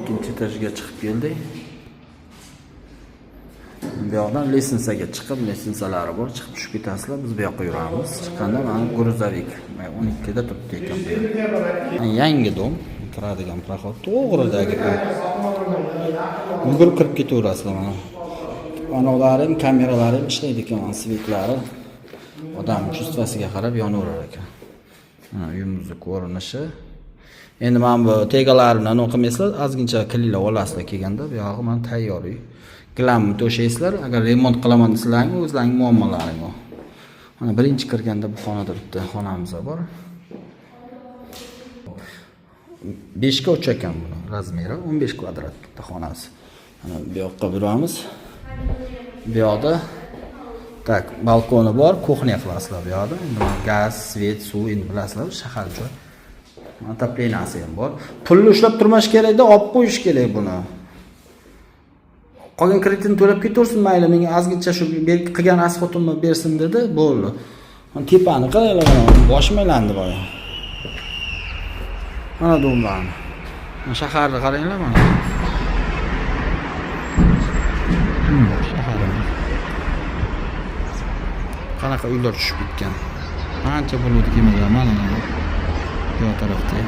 Ikkinchi etajga chiqib keldik. Bu yoqdan лестница ga chiqib, лестница lari bor, chiqib tushib ketasizlar. Biz bu yoqqa yuramiz. Chiqqanda mana грузовик 12 da turibdi ekan bu yer. Yangi дом, kiradigan проход to'g'ridagi uy. Yugurib kirib ketaverasizlar mana. Anavlari ham, kameralari ham ishlaydi ekan, mana свет lari. Odam чувство siga qarab yonaverar ekan. Mana uyimizni ko'rinishi. Endi mana bu tegalarini anaqa qilmaysizlar, ozgincha kliylar olasizlar kelganda, bu yog'i mana tayyor uy. Gilamni to'shaysizlar, agar remont qilaman desalaring, o'zlaring muammolaring u. Mana birinchi kirganda bu xonada bitta xonamiz bor. 5 ga 3 ekan buni размер i, 15 kvadrat bitta xonasi. Mana bu yoqqa buramiz. Bu yoqda так, balkoni bor, кухня qilasizlar bu yoqda. Endi mana gaz, свет, suv, endi bilasizlar, shahar joy. Отопление si ham bor. Pulni ushlab turmash kerakda, olib qo'yish kerak buni. Qolgan kreditini to'lab ketaversin, mayli, menga ozgincha shu qilgan расход imni bersin dedi, bo'ldi. Mana tepani qaranglar, mana boshim aylandi boya. Mana дом larni. Mana shaharni qaranglar mana. Shaharimiz. Qanaqa uylar tushib ketgan. Ancha bo'ldi kelmagan mana bu. Yoq tarafda ham.